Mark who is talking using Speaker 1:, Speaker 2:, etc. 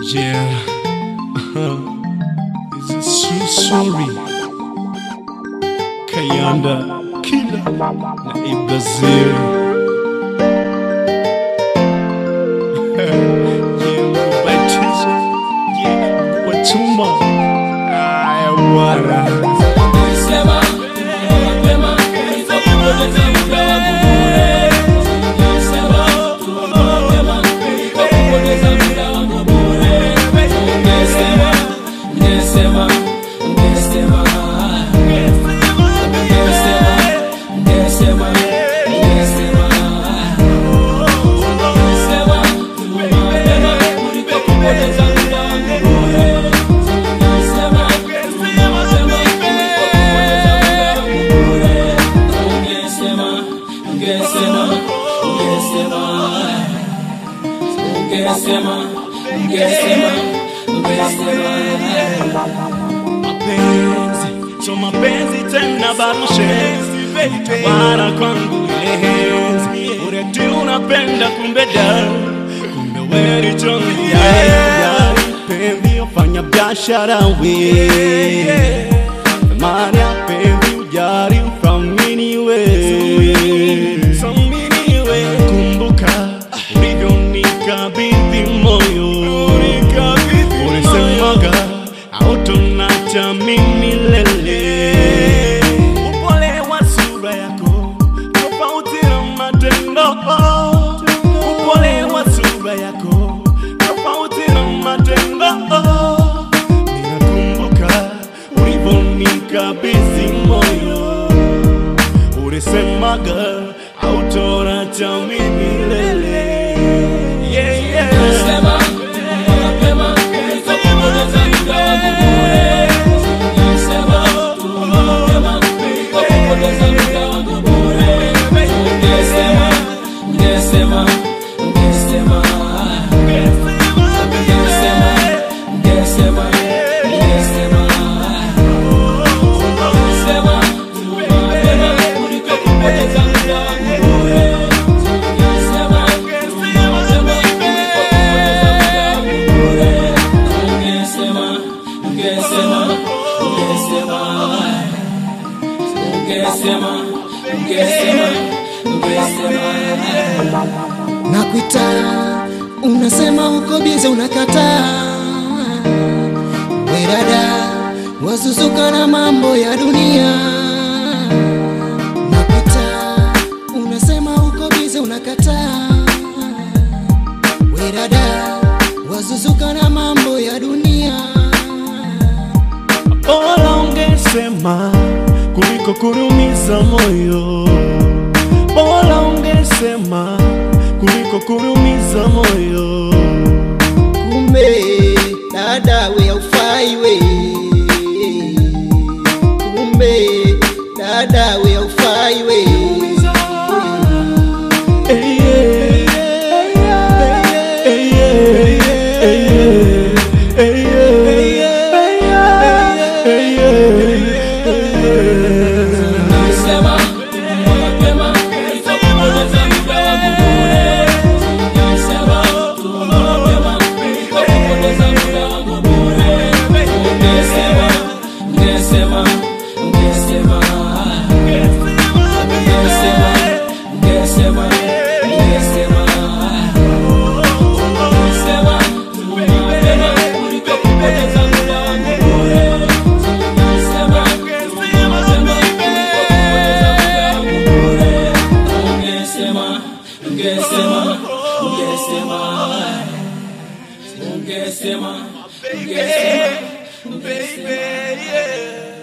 Speaker 1: Yeah, this is true story. Kayanda Killer na Brazil. Yeah, kubatiza. Yeah, kuwatuma. Aya wara.
Speaker 2: Sema mapema kupoteza muda wangu bure. Sema mapema kupoteza muda wangu bure. Ungesema, ungesema, ungesema. Ungesema, ungesema, ungesema. Ungesema mapema kupoteza muda wangu bure. Ungesema mapema kupoteza muda wangu bure. Ungesema, ungesema, ungesema. Ungesema, ungesema, ungesema.
Speaker 1: Mapenzi, so mapenzi tena barushe. Wala kwangu ile ureti unapenda kumbe da, kumbe wewe chongi ya penzi ufanya biashara we. Maana penzi ujari uthamini we. Kumbuka ulivyonikabidhi moyo, ulisemaga hautonacha mimi milele. Upole wa sura yako tofauti na matendo. Upole wa sura yako tofauti na matendo. Ninakumbuka ulivyonikabidhi moyo, ulisemaga hautonacha mimi milele. Yeah, yeah.
Speaker 2: Sema mapema kupoteza muda wangu bure. Sema mapema kupoteza muda wangu bure. Ungesema, ungesema, ungesema. Ungesema, ungesema, ungesema. Ungesema mapema kupoteza muda wangu bure. Ungesema mapema kupoteza muda wangu bure. Ungesema, ungesema, ungesema. Ungesema, ungesema, ungesema.
Speaker 3: Nakuita, unasema uko bize unakataa. We dada, wazuzuka na mambo ya dunia. Nakuita, unasema uko bize unakataa. We dada, wazuzuka na mambo ya dunia.
Speaker 1: Bora ungesema kuliko kurumiza moyo. Bora ungesema kuliko kurumiza moyo.
Speaker 3: Kumbe dada we haufai we. Kumbe dada we haufai we.
Speaker 1: Hey, yeah. Hey, yeah. Hey, yeah. Hey, yeah. Hey, yeah.
Speaker 2: Sema mapema kupoteza muda wangu bure. Sema mapema kupoteza muda wangu bure. Ungesema, ungesema, ungesema. Ungesema, ungesema, ungesema. Ungesema mapema kupoteza muda wangu bure. Ungesema mapema kupoteza muda wangu bure. Ungesema, ungesema, ungesema. Ungesema, ungesema, ungesema.
Speaker 1: Baby, yeah.